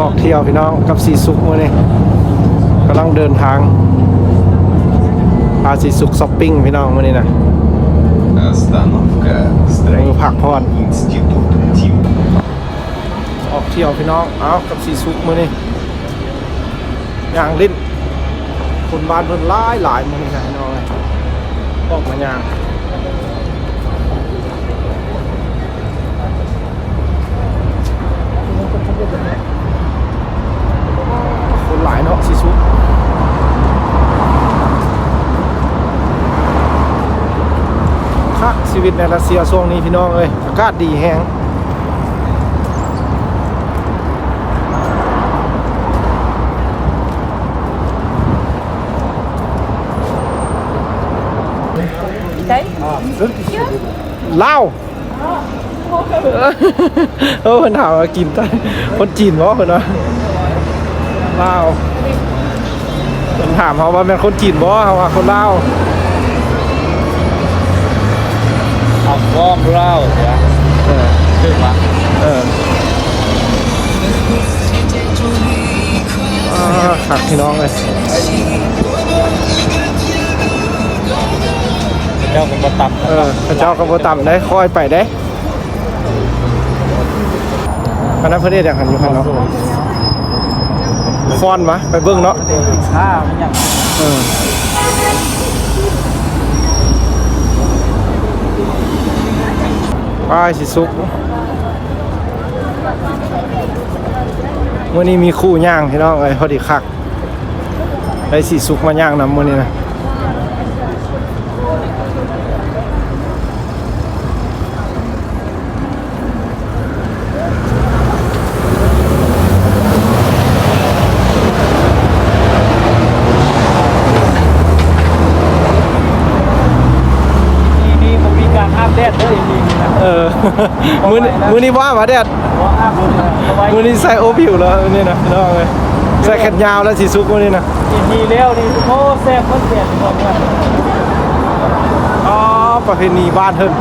ອອກທ່ຽວພີ່ນ້ອງ ກັບສີສຸກມື້ນີ້ ກຳລັງເດີນທາງ ພາສີສຸກຊັອບປິງພີ່ນ້ອງມື້ນີ້ນະ. Остановка Строительный институт. ມື້ພັກຜ່ອນ ອອກທ່ຽວພີ່ນ້ອງ ເອົາ ກັບສີສຸກມື້ນີ້ ຍ່າງຫຼິ້ນ ຄົນບ້ານເພິ່ນຫຼາຍໆ ມື້ນີ້ນະພີ່ນ້ອງເອີຍ ອອກມາຍ່າງ ຄົນຫຼາຍເນາະ ສີສຸກ ຄັກ ຊີວິດໃນຣັດເຊຍຊ່ວງນີ້ພີ່ນ້ອງເອີຍ ອາກາດດີແຮງ. ລາວ ເອີ ເພິ່ນຖາມວ່າກິນ ຄົນຈີນບໍ່ ເພິ່ນວ່າ ລາວ. ເພິ່ນຖາມເຮົາວ່າແມ່ນຄົນຈີນບໍ່ ເຮົາວ່າຄົນລາວ. ເອົາ from ລາວ ເອີ ຖືກປະ ເອີ ອ່າ ຄັກພີ່ນ້ອງເອີຍ ເຂົາເຈົ້າກໍບໍ່ຕຳ ເອີ ເຂົາເຈົ້າກໍບໍ່ຕຳເດ້ ຄ່ອຍໄປເດ້. ອັນນັ້ນເພິ່ນເຮັດຫຍັງຫັ້ນຢູ່ຫັ້ນເນາະ ຟອນຫວາ ໄປເບິ່ງເນາະ ເອີ ປ້າຍສີສຸກ ມື້ນີ້ມີຄູ່ຍ່າງພີ່ນ້ອງເອີຍ ພໍດີຄັກ ໄດ້ສີສຸກມາຍ່າງນຳມື້ນີ້ນະ. ນີ້ ນີ້ບໍ່ມີການອາບແດດເດີ ອີ່ຫຼີນະ ເອີ ມື້ນີ້ ມື້ນີ້ບໍ່ອາບແດດ ບໍ່ອາບເລີຍ ມື້ນີ້ໃສ່ໂອບິວແລ້ວ ມື້ນີ້ນະ ພີ່ນ້ອງເອີຍ ໃສ່ແຂນຍາວແລ້ວ ສີສຸກມື້ນີ້ນະ ອີ່ຫຼີແລ້ວນີ້ ໂອ້ ແຊບໝົດແດດ ບອກວ່າ ອໍ ປະເພນີບ້ານເພິ່ນ.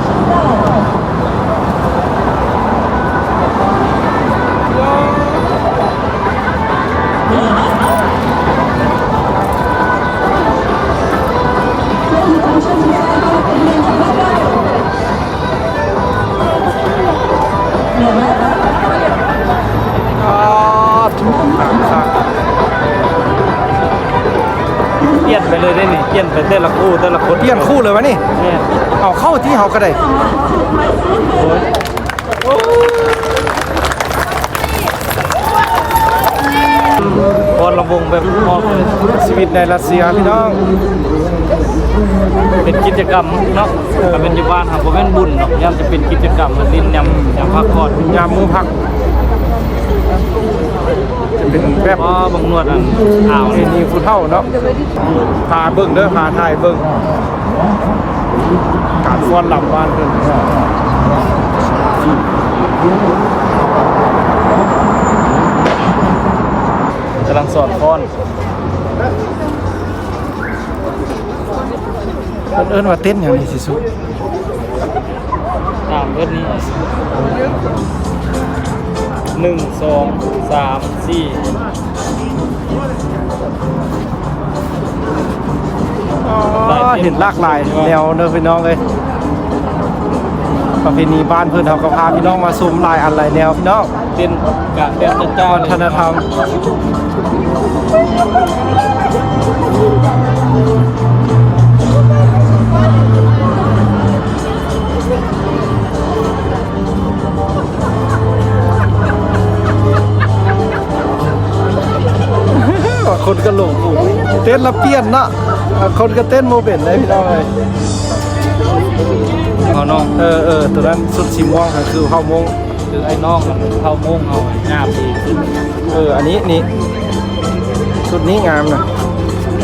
ອ້າວ ທຸກ ຄັກ ຄັກ ປ່ຽນໄປເລີຍເດ້ນີ້ ປ່ຽນໄປແຕ່ລະຄູ່ ແຕ່ລະຄົນ ປ່ຽນຄູ່ເລີຍວະນີ້ ແມ່ນ ເອົາ ເຂົ້າທີ່ເຮົາກໍໄດ້ ໂອ້ຍ. ຟ້ອນລຳວົງແບບຮອບເລີຍ ຊີວິດໃນຣັດເຊຍພີ່ນ້ອງ ເປັນກິດຈະກຳເນາະ ຖ້າເປັນຢູ່ບ້ານເຮົາບໍ່ແມ່ນບຸນດອກ ຍາມຈະເປັນກິດຈະກຳ ມາຫຼິ້ນຍາມ ຍາມພັກຜ່ອນ ຍາມມື້ພັກ ຈະເປັນແບບ ອໍ ບັກໜວດອັນອາວນີ້ ຜູ້ເຖົ້າເນາະ ພາເບິ່ງເດີ ພາຖ່າຍເບິ່ງ ການຟ້ອນລຳບ້ານເພິ່ນ ກຳລັງສອນຟ້ອນ ເພິ່ນເອີ້ນວ່າເຕັ້ນຫຍັງນີ້ ສີສຸກ? ຕາມເບິດນີ້ ໜຶ່ງ ສອງ ສາມ ສີ່ ອໍ ເຫັນຫຼາກຫຼາຍແນວເດີພີ່ນ້ອງເອີຍ ປະເພນີບ້ານເພິ່ນ ເຮົາກໍພາພີ່ນ້ອງມາຊົມຫຼາຍອັນຫຼາຍແນວພີ່ນ້ອງ ເປັນການແບບເຈົ້າ ວັດທະນະທຳ. ບາງຄົນກໍຫຼົງ ເຕັ້ນລະປ່ຽນເນາະ ບາງຄົນກໍເຕັ້ນບໍ່ເປັນເດ້ພີ່ນ້ອງເອີຍ ເຮົາເນາະ ເອີໆ ໂຕນັ້ນຊຸດສີມ່ວງກໍຄືເຜົ່າມົ້ງ ຄືໄອ້ນ້ອງເຜົ່າມົ້ງເຮົາງາມດີ ເອີ ອັນນີ້ ນີ້ ຊຸດນີ້ງາມນະ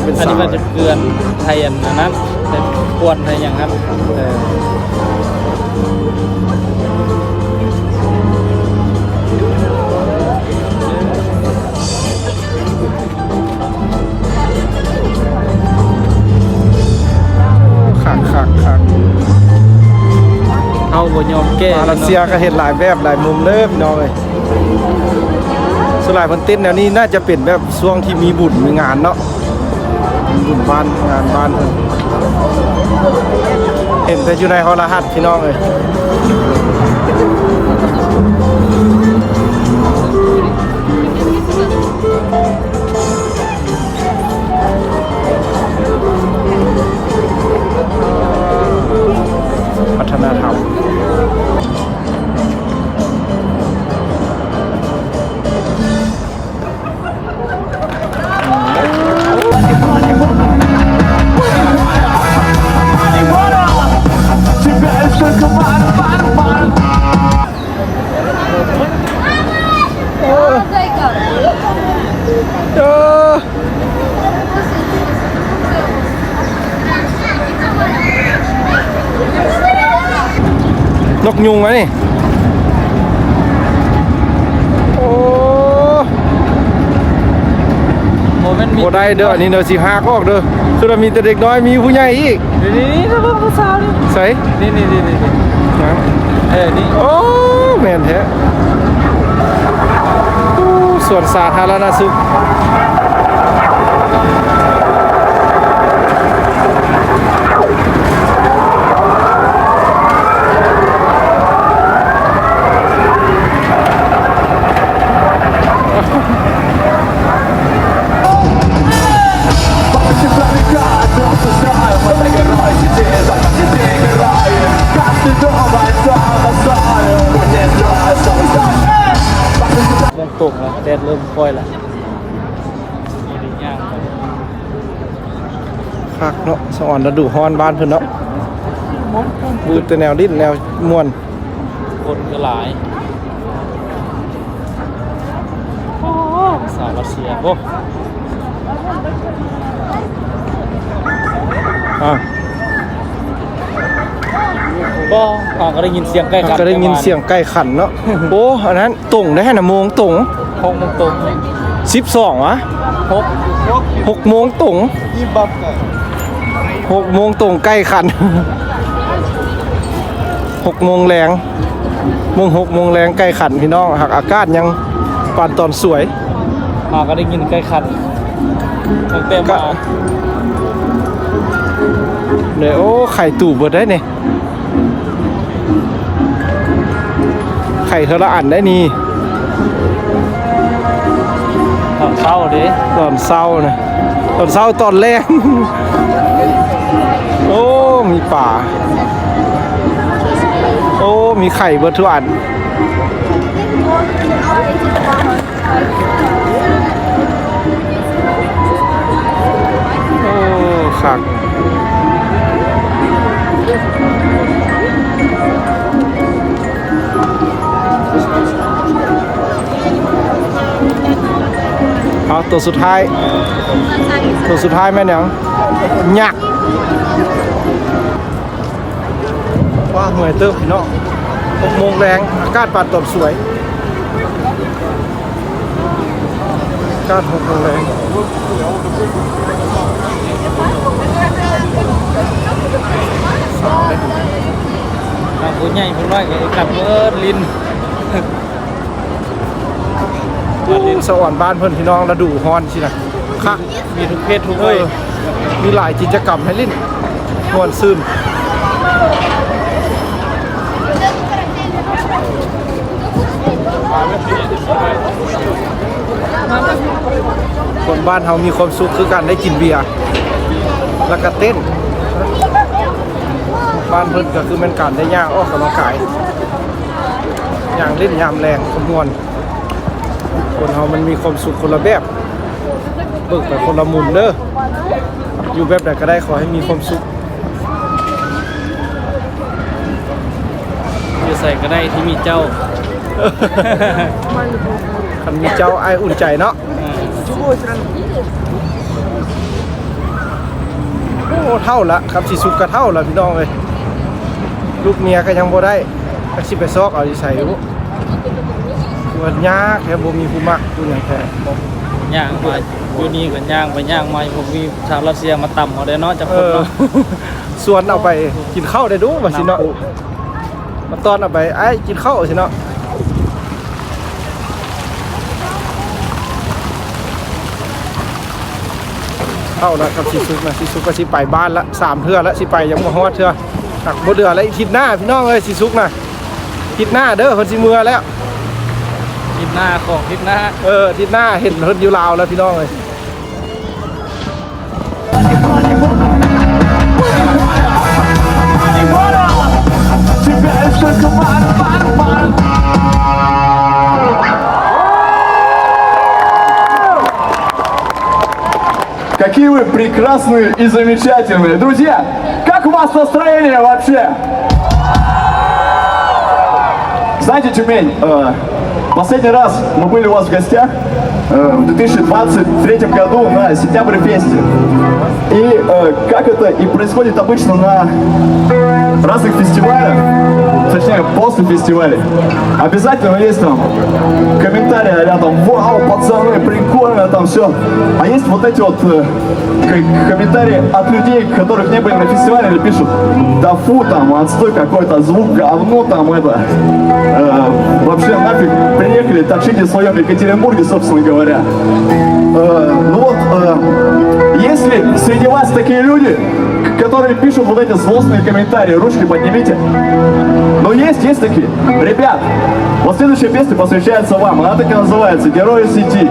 ເປັນ ອັນນີ້ ສາວ ວ່າຈະເກືອນໄທອັນນັ້ນ ໄທກວນໄທຫຍັງຫັ້ນ ເອີ ຄັກໆໆ ເຮົາບໍ່ຍອມແກ້ ມາເລເຊຍກໍເຮັດຫຼາຍແບບຫຼາຍມຸມເດີພີ່ນ້ອງເອີຍ. ສ່ວນຫຼາຍເພິ່ນເຕັ້ນແນວນີ້ ໜ້າຈະເປັນແບບຊ່ວງທີ່ມີບຸນມີງານເນາະ ບຸນບ້ານ ງານບ້ານເພິ່ນ. ເຫັນແຕ່ຢູ່ໃນໂທລະທັດພີ່ນ້ອງເອີຍ. ວັດທະນະທຳ. ເອີ ນົກຍຸງຫວານີ້? ໂອ້ ບໍ່ແມ່ນມີ ບໍ່ໄດ້ເດີ ອັນນີ້ເດີ ຊິຫັກອອກເດີ. ຄືວ່າມີແຕ່ເດັກນ້ອຍ ມີຜູ້ໃຫຍ່ອີກ. ນີ້ໆ ເບິ່ງຜູ້ສາວນີ້ ໃສ? ນີ້ໆ ນີ້ໆ ເອີ ນີ້ ໂອ້ ແມ່ນແທ້. ໂອ້ ສວນສາທາລະນະສຸກ. ໂມງຕົງແລ້ວ ແດດເລີ່ມຄ່ອຍແລ້ວ. ຄັກເນາະ ສະອອນລະດູຮ້ອນບ້ານເພິ່ນເນາະ. ມີແຕ່ແນວຫຼິ້ນແນວມ່ວນ. ຄົນກໍຫຼາຍ. ໂອ້ ສາວຣັດເຊຍ ໂອ້ ອ່າ ບໍ່ ເຮົາກໍໄດ້ຍິນສຽງໄກ່ຂັນ ກໍໄດ້ຍິນສຽງໄກ່ຂັນເນາະ. ໂອ້ ອັນນັ້ນຕົງໄດ້ຫັ້ນນະ ໂມງຕົງ ຫົກໂມງຕົງ ສິບສອງຫວາ? ຫົກ ຫົກໂມງຕົງ ຫົກໂມງຕົງໄກ່ຂັນ ຫົກໂມງແລງ ເບິ່ງ ຫົກໂມງແລງໄກ່ຂັນພີ່ນ້ອງ. ຫາກອາກາດຍັງປານຕອນສວຍ ມາກໍໄດ້ຍິນໄກ່ຂັນຕັ້ງແຕ່ມາເດ້. ໂອ້ ໄຂ່ຕູບເບິດໄດ໋ນີ້ ໄຂ່ເທື່ອລະອັນໄດ໋ນີ້. ຕອນເຊົ້າເດ້ ຕອນເຊົ້ານະ ຕອນເຊົ້າຕອນແລງ. ໂອ້ ມີປາ ໂອ້ ມີໄຂ່ເບິດທຸກອັນ. ໂອ້ ຄັກ. ເອົາ ໂຕສຸດທ້າຍ ໂຕສຸດທ້າຍແມ່ນຫຍັງ? ຍັກ. ວ້າ ເມື່ອຍເຕີບພີ່ນ້ອງ ຫົກໂມງແລງ ອາກາດປານຕອນສວຍ ອາກາດຫົກໂມງແລງ. ທາງຜູ້ໃຫຍ່ຜູ້ນ້ອຍກໍຄືກັນເບີດ ຫຼິ້ນ. ໂອ້ ສະອອນບ້ານເພິ່ນພີ່ນ້ອງ ລະດູຮ້ອນຊີ້ນະ ຄັກ ມີທຸກເພດທຸກໄວ ເອີ ມີຫຼາຍກິດຈະກຳໃຫ້ຫຼິ້ນ ມ່ວນຊື່ນ. ຄົນບ້ານເຮົາມີຄວາມສຸກຄືການໄດ້ກິນເບຍ ແລ້ວກະເຕັ້ນ. ບ້ານເພິ່ນກໍຄືແມ່ນການໄດ້ຍ່າງອອກກຳລັງກາຍ ຍ່າງຫຼິ້ນຍາມແລງກໍມ່ວນ. ຄົນເຮົາມັນມີຄວາມສຸກຄົນລະແບບ ເບິ່ງໄປຄົນລະມຸມເດີ ຢູ່ແບບໃດກໍໄດ້ ຂໍໃຫ້ມີຄວາມສຸກ. ຢູ່ໃສກໍໄດ້ທີ່ມີເຈົ້າ ຄັນມີເຈົ້າອ້າຍອຸ່ນໃຈເນາະ. ໂອ້ ເຖົ້າລະ ຄັນຊິສຸກກໍເຖົ້າລະພີ່ນ້ອງເອີຍ ລູກເມຍກໍຍັງບໍ່ໄດ້ ຈັກຊິໄປຊອກເອົາຢູ່ໃສ. ໂອ້ ວ່າຍາກແທ້ ບໍ່ມີຜູ້ມັກຜູ້ຫຍັງແທ້. ຍ່າງມາຢູ່ນີ້ກໍຍ່າງໄປຍ່າງມາ ບໍ່ມີຊາວຣັດເຊຍມາຕຳເຮົາໄດ້ເນາະ ຈັກຄົນເນາະ. ເອີ ຊວນເອົາໄປກິນເຂົ້າໄດ້ດູວ່າຊິເນາະ ມາຕ້ອນເອົາໄປ ອ້າຍ ກິນເຂົ້າຊິເນາະ. ໂ ເອົາລະ ກັບສີສຸກນະ ສີສຸກກໍຊິໄປບ້ານລະ ສາມເທື່ອລະ ຊິໄປຍັງບໍ່ຮອດເທື່ອ ຫາກບໍ່ເຫຼືອລະ ອາທິດໜ້າພີ່ນ້ອງເອີຍ ສີສຸກນະ ອາທິດໜ້າເດີ ເພິ່ນຊິເມືອແລ້ວ ອາທິດໜ້າ ຂອງອາທິດໜ້າ ເອີ ອາທິດໜ້າເຫັນເພິ່ນຢູ່ລາວແລ້ວພີ່ນ້ອງເອີຍ. Какие вы прекрасные и замечательные! Друзья, как у вас настроение вообще? Знаете, Тюмень, э, последний раз мы были у вас в гостях, э, в две тысячи двадцать третьем году на Сентябрь-фесте. И, э, как это и происходит обычно на разных фестивалях, точнее, после фестивалей, обязательно есть там комментарии а-ля там: «Вау, пацаны, прикольно там всё». А есть вот эти вот, э, к-, комментарии от людей, которых не были на фестивале, или пишут: «Да фу, там отстой какой-то, звук говно, там это, э, вообще нафиг приехали, торчите в своём Екатеринбурге, собственно говоря». Э, ну вот, э, если среди вас такие люди, к-, которые пишут вот эти злостные комментарии, ручки поднимите. Но есть, есть такие. Ребят, вот следующая песня посвящается вам. Она так и называется: «Герои сети».